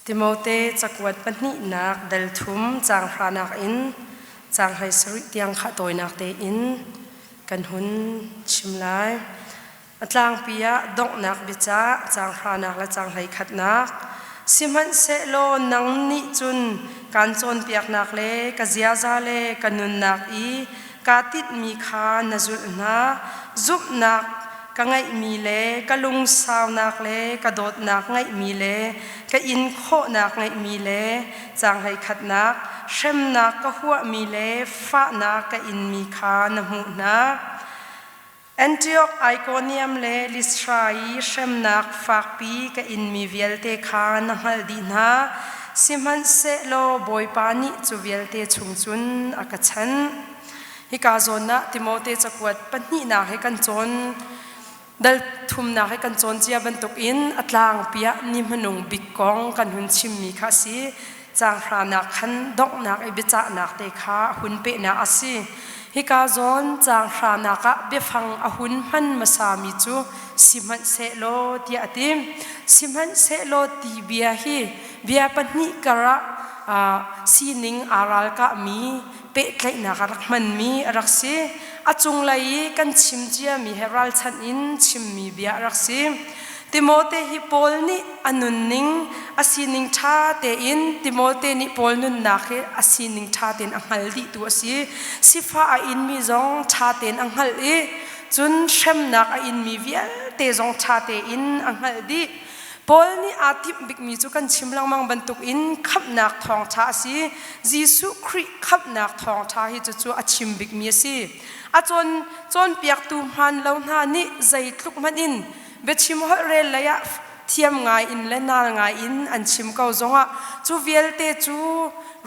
Timote cakuat pahnihnak dal thum caang hranak in caang 17 tiang kha tawinak tein kan hun chim lai. A tlangpi ah donghnak biacah caang hranak le caang hleikhatnak. Sihmanhsehlaw nang nih cun kaan cawnpiaknak le ka ziaza le ka nunnak i kaa tinhmi kha na zulh hna. Zumhnak ka ngeihmi le ka lungsaunak le ka dawtnak ngeihmi le ka in khawhnak ngeihmi le caang hleikhatnak hremnak ka huahmi le fahnak ka inmi kha na hmuh hna. Antioch, Ikonium le Lystra i hremnak fakpi ka inmi vialte kha na hngalh dih hna. Sihmanhsehlaw Bawipa nih cu vialte chung cun a ka chanh. Hika zawn ah Timote cakuat pahnihnak he kan cawn dal thumnak he kan cawn cia bantukin a tlangpi ah ni hmanung bik kong kan hun chimmi kha a si. Caang hranak khan donghnak i biacahnak te kha hun pehnak a si. Hika zawn caang hranak ah biafang a hun hman hmasami cu sihmanhsehlaw tiah a ti. Sihmanhsehlaw ti bia hi bia pahnih kar ah sining aa ralkahmi pehtlaihnak a rak hmanmi a rak si. A cunglei i kan chim ciami he ralchanh in chimmi bia a rak si. Timote hi Paul nih a nunning, a sining ṭha tein Timote nih Paul nunnak hi a sining ṭha tein a hngal dihtu a si. Sifah a inmi zong ṭha tein a hngalh i cun hremnak a inmi vialte zong ṭha tein a hngalh dih. Paul nih aa timh bikmi cu kan chim lengmang bantukin khamhnak thawngṭha a si. Jesuh Khrih khamhnak thawngṭha hi cucu a chim bikmi a si. A cawn cawnpiaktu hmaan lo hna nih zeitluk hmanh in biachim holh rel lei ah thiam ngai in le naal ngai in an chim ko zongah cu vialte cu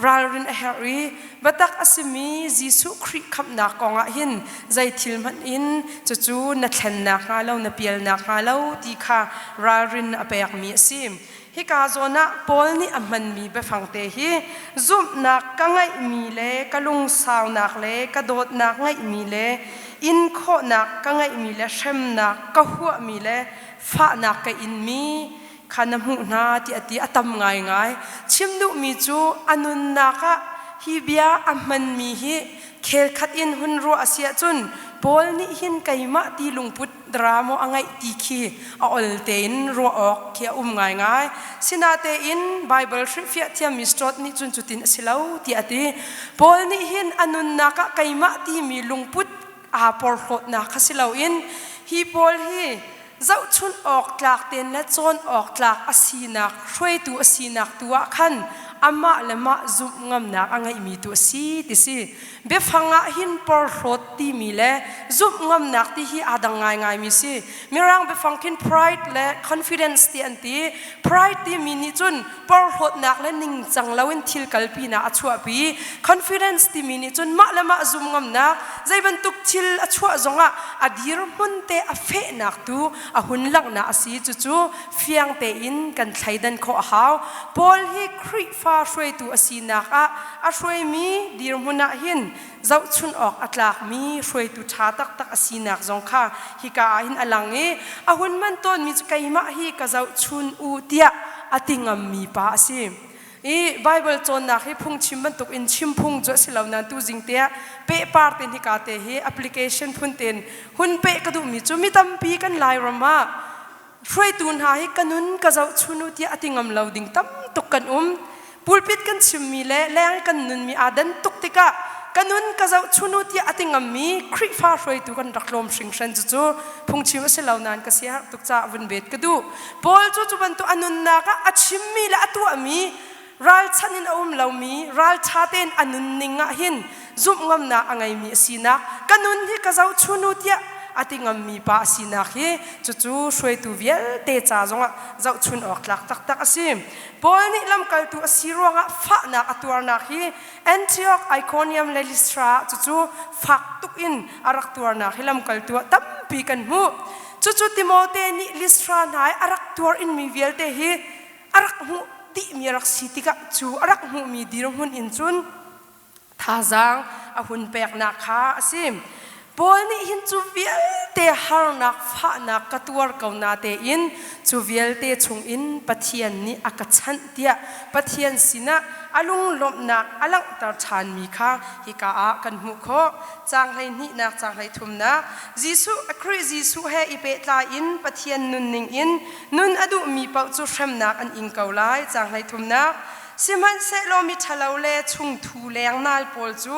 ralrin a herh i biatak a simi Jesuh Khrih khamhnak kongah hin zei thil hmanh in cucu na thlennak hnga lo na pialnak hnga lo ti kha ralrin a pekmi a si. Hika zawn ah Paul nih a hmanmi biafang te hi zumhnak ka ngeihmi le ka lungsaunak le ka dawtnak ngeihmi le in khawhnak ka ngeihmi le hremnak ka huahmi le fahnak ka inmi kha na hmuh hna ti a ti a tam ngaingai. Chim duhmi cu a nunnak ah hi bia a hmanmi hi khel khat in hun ruah a si ahcun Paul nih hin keimah ti lungput drama a ngeih ti khi a ol tein ruah awk khi a um ngaingai. Sinatein Bible hrilhfiah thiammi Stott nih cun cutin a si lo tiah a ti. Paul nih hin a nunnak ah keimah timi lungput aa porhlawtnak kha si loin hi Paul hi zohchunh awk tlak tein le cawn awk tlak a sinak hruaitu a sinak tu ah khan amah le mah zumh ngamnak a ngeihmi tu a si ti si. Biafang ah hin porhlawt timi le zumh ngamnak ti hi aa dang ngaingaimi si. Mirang biafang khin pride le confidence ti an ti. Pride timi nih cun porhlawtnak le ningcang loin thil kalpinak a chuahpi. Confidence timi nih cun mah le mah zum ngamnak, zei bantuk thil a chuah zongah a dirhmun te a fehnak tu a hun langhnak a si. Cucu fiang tein kan thleidan khawh a hau. Paul hi Khrihfa hruaitu a sinak ah a hruaimi dirhmun ah hin zohchun awk a tlakmi hruaitu ṭha taktak a sinak zong kha hika ah hin a lang i a hun man tawnmi cu keimah hi ka zohchun u tiah a ti ngammi pa a si. I Bible cawnnak hi phungchim bantuk in chim phung cu a si lo nain tuzing te ah pehpar ten hika te hi application phun ten hun peh ka duhmi cu mi tampi kan Lairam ah hruaitu hna hi ka nun ka zohchun u tiah a ti ngam lo ding tam tuk kan um. Pulpit kan chimmi le leng kan nunmi aa dan tuk tikah ka nun ka zohchun u tiah a ti ngammi Khrihfa hruaitu kan rak tlawm hringhran. Cucu phungchim a si lo nain ka siaherh tuk caah vun bet ka duh. Paul cu cu bantuk a nunnak ah a chimmi le a tuahmi ralchanh in a um lomi ralṭha tein a nunning ah hin zumh ngamnak a ngeimi a sinak ka nun hi ka zohchun u tiah a ti ngammi pa a sinak hi cucu hruaitu vialte ca zongah zohchun awk tlak taktak a si. Paul nih lamkaltu a si ruangah fahnak a tuarnak hi Antioch, Iconium le Lystra ah cucu fak tuk in a rak tuarnak hi lamkaltu ah tampi kan hmuh. Cucu Timote nih Lystra hna i a rak tuar inmi vialte hi a rak hmuh dihmi a rak si tikah cu a rak hmuhmi dirhmun in cun thazaang a hun peknak kha a si. Paul nih hin cu vialte te harnak fahnak ka tuar ko na tein cu vialte chungin Pathian nih a ka chanh tiah Pathian sinah a lunglawmhnak a langhter ṭhanmi kha hika ah kan hmuh khawh. Caang hleihnihnak, caang hleithumnak Jesuh Khrih Jesuh he i pehtlai in Pathian nunning in nun a duhmi paoh cu hremnak an ing ko lai. Caang hleithumnak Sihmanhsehlaw miṭhalo le chungthu lengnal pawl cu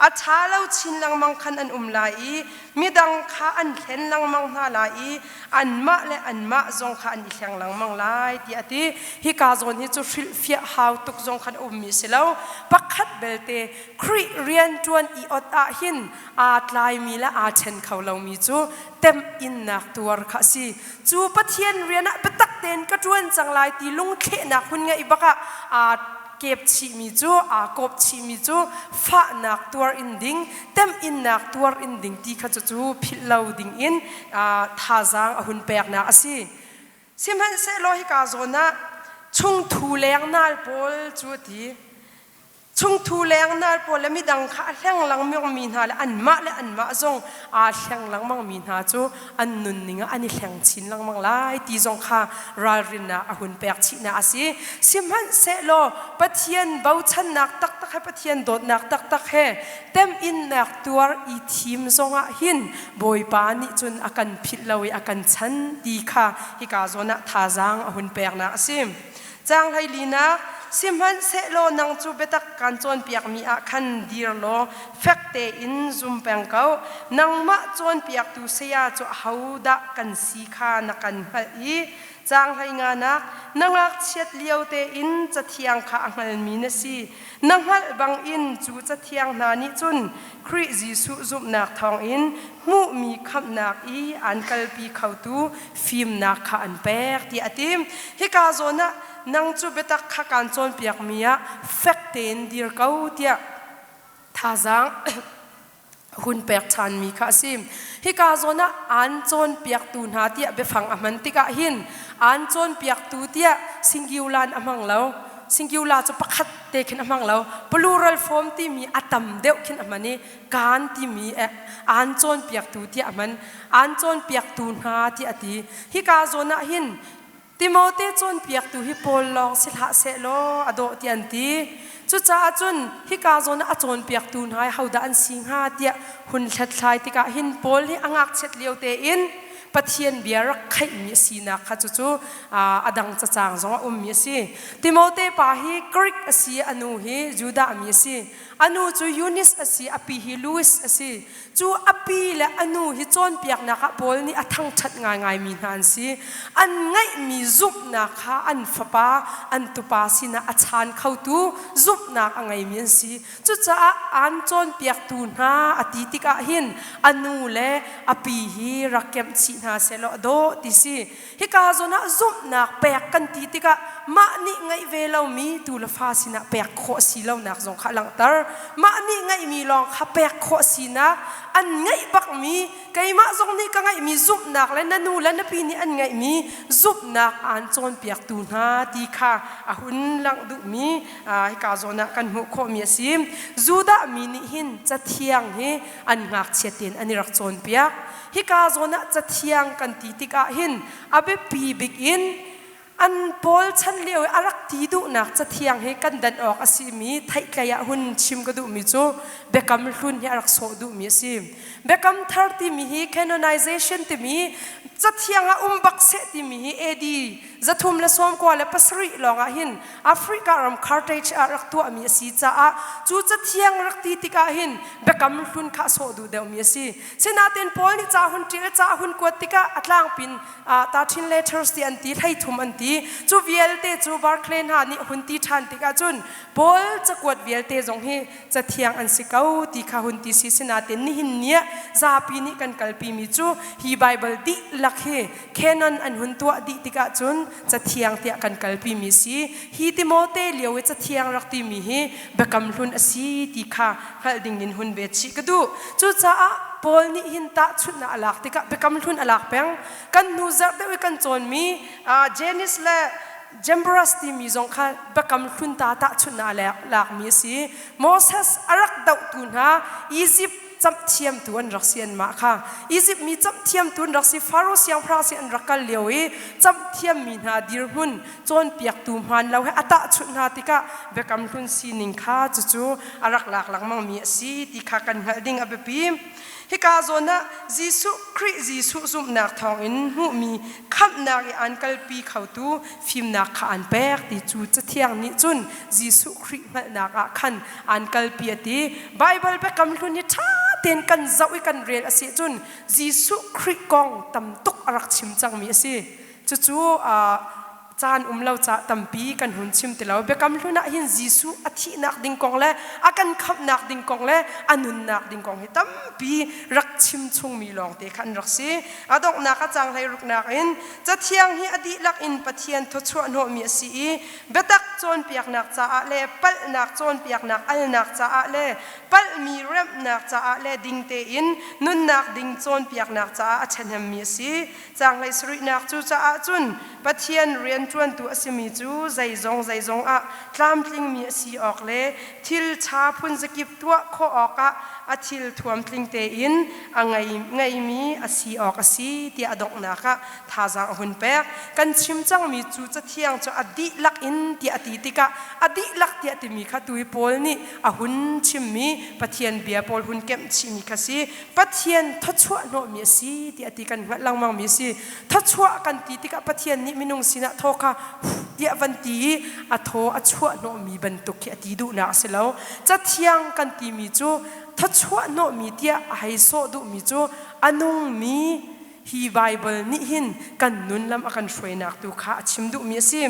a ṭha lo chin lengmang khan an um lai i midang kha an hlen lengmang hna lai i anmah le anmah zong kha an i hleng lengmang lai tiah a ti. Hika zawn hi cu hrilhfiah hau tuk zong khan a ummi si lo. Pakhat belte Khrih rianṭuan i ot ah hin aa tlaimi le aa ṭhen kho lomi cu temhinnak tuar kha a si. Cu Pathian rian ah biatak tein ka ṭuan cang lai ti lungthlehnak hun ngeih bak ah aa kep chihmi cu aa kawp chihmi cu fahnak tuar in ding, temhinnak tuar in ding ti kha cucu philh lo ding in thazaang a hun peknak a si. Sihmanhsehlaw hika zawn ah chungthu lengnal pawl cu a ti. Chungthu lengnal pawl le midang kha a hleng lengmangmi hna le anmah le anmah zong aa hleng lengmangmi hna cu an nunning ah an i hleng chin lengmang lai ti zong kha ralrinnak a hun pek chihnak a si. Sihmanhsehlaw Pathian bochannak taktak he Pathian dawtnak taktak he temhinnak tuar i thim zongah hin Bawipa nih cun a kan philh lo i a kan chan ti kha hika zawn ah thazaang a hun peknak a si. Caang hleilinak, Sihmanhsehlaw nang cu biatak kaan cawnpiakmi ah khan dir law fek tein zum peng ko. Nangmah cawnpiaktu saya cu ahodah kan si kha na kan hngalh i caang hleinganak, na ngakchiat lio tein cathiang kha a hngalmi na si. Na hngalh bangin cu cathiang hna nih cun Khrih Jesuh zumhnak thawngin hmuhmi khamhnak i aan kalpi khotu fimnak kha an pek tiah a ti. Hika zawn ah nang cu biatak kha kaan cawnpiakmi ah fek tein dir ko tiah thazaang hun pek ṭhanmi kha a si. Hika zawn ah aan cawnpiaktu hna tiah biafang a hman tikah hin aan cawnpiaktu tiah singular a hmang lo. Singular cu pakhat te khin a hmang lo. Plural form timi a tam deuh khin a hman i kaan timi aan cawnpiaktu tiah a hman. Aan cawnpiaktu hna tiah a ti. Hika zawn ah hin Timote cawnpiaktu hi Paul lawng si hlah sehlaw a dawh tiah an ti. Cucaah cun hika zawn ah a cawnpiaktu hna hi hodah an si hnga tiah hun hlathlai tikah hin Paul hi a ngakchiat lio tein Pathian bia rak khaihmi a sinak kha cucu a dang cacang zong a ummi a si. Timote pa hi Greek a si i a nu hi Judah mi a si. A nu cu Eunice a si, a pi hi Louis a si. Cu a pi le a nu hi cawnpiaknak ah Paul nih a thangṭhat ngaingaimi hna an si. An ngeihmi zumhnak kha an fapa, an tupa sinah a chaan khotu zumhnak a ngeimi an si. Cucaah aan cawnpiaktu hna a ti tikah hin a nu le a pi hi rak kemh chih hna sehlaw a dawh ti si. Hika zawn ah zumhnak pek kan ti tikah mah nih ngeih ve lomi tu le fa sinah pek khawh si lonak zong kha a langhter. Mah nih ngeihmi lawng kha pek khawh sinak, an ngeih bakmi keimah zong nih ka ngeihmi zumhnak le na nu le na pi nih an ngeihmi zumhnak aan cawnpiaktu hna ti kha a hun langh duhmi hika zawn ah kan hmuh khawhmi a si. Judah mi nih hin cathiang hi an ngakchia tein an i rak cawnpiak. Hika zawn ah cathiang kan ti tikah hin a biapi bik in an Paul chan lio i a rak ti duhnak cathiang hi kan dan awk a simi theihtlei ah hun chim ka duhmi cu Biakam Hlun hi a rak sawh duhmi a si. Biakam Thar timi hi canonization timi cathiang ah um bak seh timi hi AD 397 lawng ah hin Africa ram Carthage ah rak tuahmi a si caah cu cathiang rak ti tikah hin Biakam Hlun kha a sawh duh deuhmi a si. Sinain Paul nih ca hun ṭial ca hun kuat tikah a tlangpin 13 letters ti an ti 13 an ti. Cu vialte cu Barclay hna nih hun ti ṭhan tikah cun Paul cakuat vialte zong hi cathiang an si ko ti kha hun ti si. Sinain nihin ni ah zapi nih kan kalpimi cu hi Baibal dihlak hi canon an hun tuah dih tikah cun cathiang tiah kan kalpimi si. Hi Timote lio i cathiang rak timi hi Biakam Hlun a si ti kha hngalh ding in hun bet chih ka duh. Cucaah Paul nih hin tahchunhnak a lak tikah Biakam Hlun a lak peng. Kan hnu zarh deuh i kan cawnmi Janice le Jambres timi zong kha Biakam Hlun ta tahchunhnak a lakmi a si. Moses a rak dohtu hna Egypt. Camhthiamtu an rak si anmah kha. Izipt mi camhthiamtu an rak si. Faro siangpahrang sin an rak kal lio i camhthiammi hna dirhmun cawnpiaktu hmaan lo he a tahchunh hna tikah biakam hlun sining kha cucu a rak lak lengmangmi a si ti kha kan hngalh ding a biapi. Hika zawn ah Jesuh Khrih Jesuh zumhnak thawngin hmuhmi khamhnak i aan kalpi khotu fimnak kha aan pek ti cu Cathiang nih cun Jesuh Khrih hngalhnak ah khan aan kalpi a ti. Baibal biakam hlun hi ṭha tein kan zoh i kan rel a si cun Jesuh Khrih kong tam tuk a rak chim cangmi a si. Cucu caan um lo caah tampi kan hun chim ti lo. Biakam hlun ah hin Jesuh a thihnak ding kong le a kan khamhnak ding kong le a nunnak ding kong hi tampi rak chim chungmi lawngte kha an rak si. A donghnak a caang hleiruknak in Cathiang hi a dihlak in Pathian thawchuah hnawhmi a si i biatak cawnpiaknak caah le palhnak cawnpiaknak alnak caah le palhmi remhnak caah le ding tein nunnak ding cawnpiaknak caah a ṭhahnemmi a si. Caanghlei sarihnak cu caah cun Pathian rianṭuantu a simi cu zeizong zeizong ah tlamtlingmi a si awk le thil ṭha phunzakip tuah khawh awkah a thil thuam tling tein a ngeimi a si awk a si tiah a donghnak ah thazaang a hun pek. Kan chim cangmi cu Cathiang cu a dihlak in tiah a ti tikah a dihlak tiah timi kha tu hi Paul nih a hun chimmi Pathian bia pawl hun kemh chihmi kha si. Pathian thawchuah hnawhmi a si tiah ti kan hngalh lengmangmi a si. Thawchuah kan ti tikah Pathian nih minung sinah thaw kha tiah van ti i a thaw a chuah hnawhmi bantuk khi a ti duhnak a si lo. Cathiang kan timi cu thawchuah hnawhmi tiah a hei sawh duhmi cu a nungmi hi Baibal nih hin kan nun lam a kan hruainak tu kha a chim duhmi a si.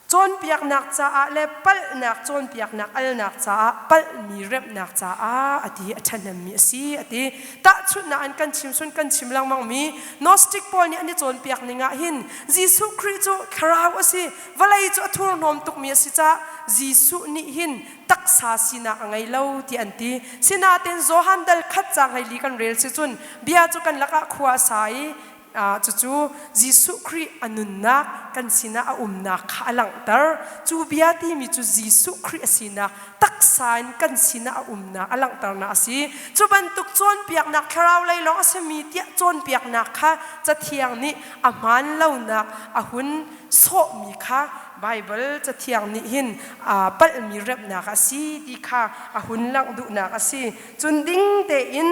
Cawnpiaknak caah le palhnak cawnpiaknak alnak caah palhmi remhnak caah a ti a ṭhahnemmi a si a ti. Tahchunhnak in kan chim sun kan chim lengmangmi Gnostic pawl nih an i cawnpiak ning ah hin Jesuh Khrih cu thlarau a si, vawlei cu a thurhnawm tukmi a si caah Jesuh nih hin taksa sinak a ngei lo ti an ti. Sinain Johan dal khat caang hleili kan rel si cun bia cu kan lakah khua a sa i cucu Jesuh Khrih a nunnak kan sinah a umnak kha a langhter. Cu bia timi cu Jesuh Khrih a sinak taksa in kan sinah a umnak a langhternak a si. Cu bantuk cawnpiaknak thlarau lei lawng a simi tiah cawnpiaknak kha Cathiang nih a hmaan lonak a hun sawhmi kha Baibal Cathiang nih hin aa palhmi remhnak a si ti kha a hun langh duhnak a si. Cun ding tein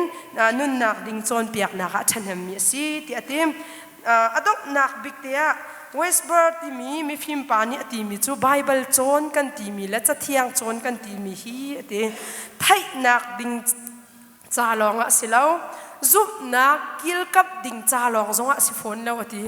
nunnak ding cawnpiaknak ah ṭhahnemmi a si tiah a ti. A donghnak bik te ah Westbur timi mifim pa nih a timi cu Baibal cawn kan timi le Cathiang cawn kan timi hi a ti. Theihnak ding ca lawng ah si lo zumhnak kilkamh ding ca lawng zongah si fawn lo a ti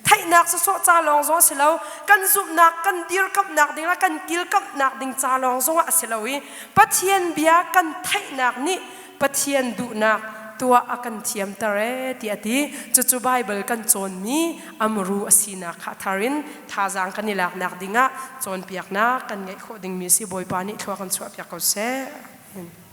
theihnak sawsawh ca lawng zong a si lo kan zumhnak kan dirkamhnak ding le kan kilkamhnak ding ca lawng zongah a si lo i Pathian bia kan theihnak nih Pathian duhnak tuah a kan thiamter ee ti a ti cucu Baibal kan cawnmi amru a sinak kha thar in thazaang kan i laknak dingah cawnpiaknak kan ngeih khawh dingmi si Bawipa nih thlua kan chuahpiak ko seh. Amen.